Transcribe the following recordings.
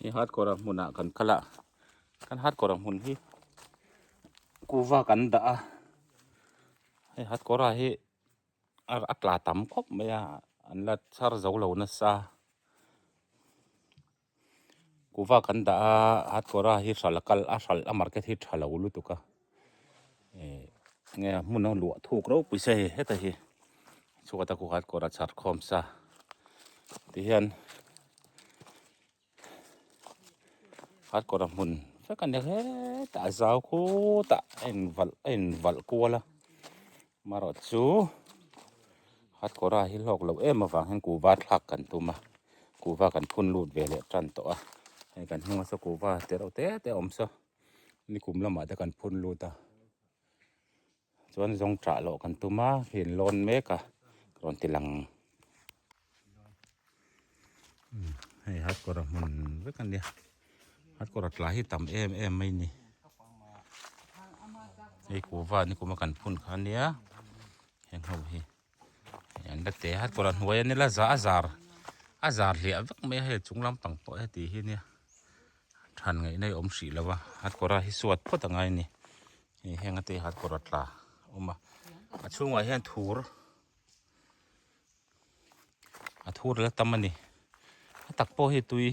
Hei hatkawra hmunah kan kal a, kan hatkawra hmun hi kuva kan dah a, hei hatkawra hi a tla tam khawp mai a, an la chhar zo lo nasa. Kuva kan dah a, hatkawra hi hralh a kal a hralh a market hi tha lo lutuk a, eh enge a hmun a luah thuk ropui se hei heta hi chhuat a khu hatkawra chhar khawm sa tihian. Hatkawra hmun vek a ni hetah a zau khutah a invalh a invalh kual a marawh chu hatkawra hi hlawk loh em avang hian kuhva thlak kan tum a kuhva kan phun lut ve leh tan tawh a hei kan hnunga saw kuhva te reuh te te a awm saw nikum lamah te kan phun lut a chuan zawng ṭah loh kan tum a khi an lawn mek a rawn ti lang hei hatkawra hmun vek a nia hatkawra tla hi tam em em mai ni hei kuhva ni kuma kan phun kha ania heng ho hi an la te hatkawra hnuai a nila za a zar a zar hliah vek mai a hei chung lampang pawh heti hi nia than ngaihna hi awm hrih lo a hatkawra hi suat phawt a ngai a ni. Hei heng ate hat kawr a tla awm a a chhungah hian thur a thur la tam a ni a tak pawh hi tui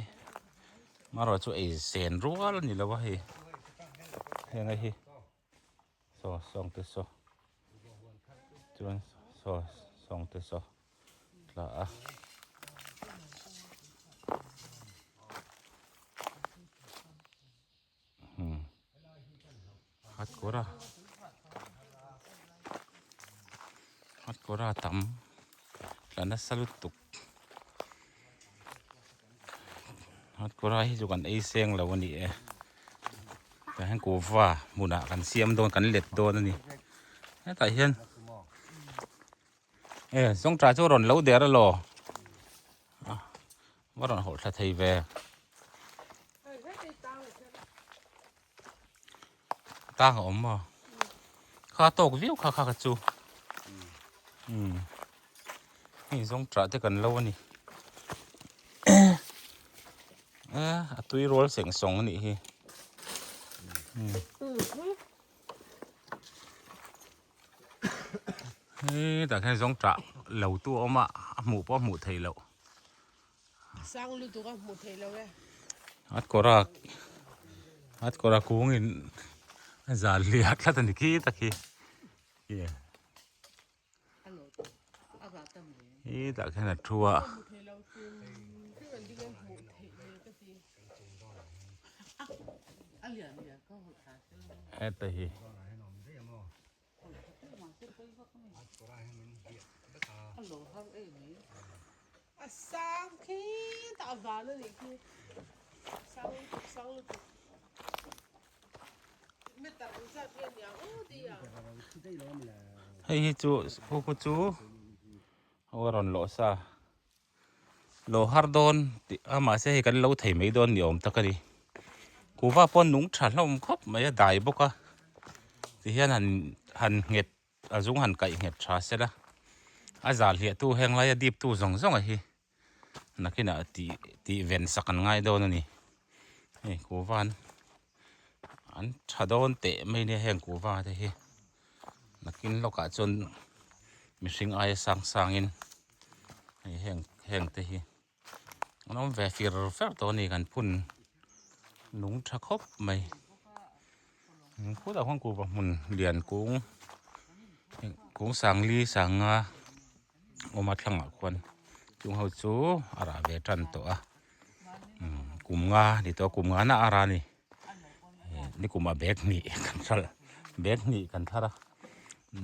marawh chu ei zen rual a ni lo a hei heng a hi saw sawng te saw chuan saw sawng te saw tla a. Hatkawra hatkawra tam tla nasa lutuk hatkawra hi chu kan ei seng lo a ni e tah hian kuhva hmunah kan siam dawn kan let dawn a ni hetah hian e zawngṭah chu a rawn lo der alaw va rawn hawlh thla thei ve tang a awm maw kha tawk viau kha kha kha chu um hei zawng ṭah te kan lo a ni e a tui rual seng sawng a nih hi He tah khian zawng ṭah lo tu a awm a, a hmuh pawh a hmuh theih loh. Sang lutuk a hmuh theih loh e. At kawra at kawra kungin a zal hliah tlat a ni khi tak hi. He tah khian a thu a. Heta hi A sang khi tah van a nih khi sang lutuk sang lutuk meter ang zat nge niang aw tih a. Hei hi chu khu khu chu a rawn lawh sa. Lo har dawn tih a mahse hei kan lo thei mai dawn ni awm tak a ni kuhva pawh nung tha hlawm khawp mai a dai bawk a tihian han han nghet a zung han kaih nghet tha se la a zal hliah tu heng laia dip tu zawng zawng a hi nakinah tih tih ven sak an ngai dawn a ni hei kuhva an an tha dawn teh mai nia heng kuhva te hi nakin lawkah chuan mihring aia sang sangin. Hei heng heng te hi an awm ve fir fer tawh a ni kan phun nung tha khawp mai khutah khuan kuhva hmun lian kung kung sangli sanga awm a thlangah khuan chung ho chu a rah ve tan tawh a kum nga ni tawh a kum nga na a rah a ni ni kumah bag hnih kan hralh bag hnih kan thar a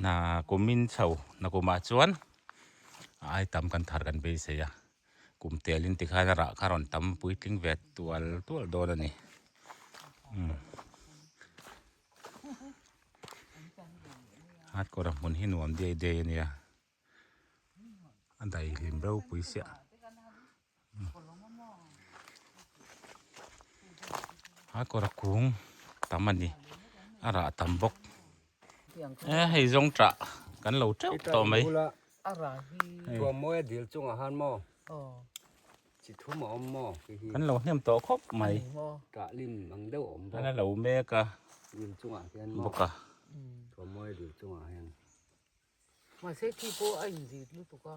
na kumin chho na kumah chuan. A ai tam kan thar kan beisei a kum tel in tikhan a rah kha rawn tam puitling ve tual tual dawn a ni umm hatkawr a hmun hi nuam diai diai a nia a daihlim ropui siah. A kawr a kung tam a ni a rah tam bawk e hei zawng tah kan lo teuh tawh mai. Thuam mawi a dil chungah han maw? Chi thum a awm maw khi hi. Kan lo hnem tawh khawp mai. Tah lim ang deuh a awm bawk. Kan la lo mek a. Dil chungah hian maw. Bawk a. Thuammawi dil chungah hian. Mahse khi pawh a inzit lutuk a.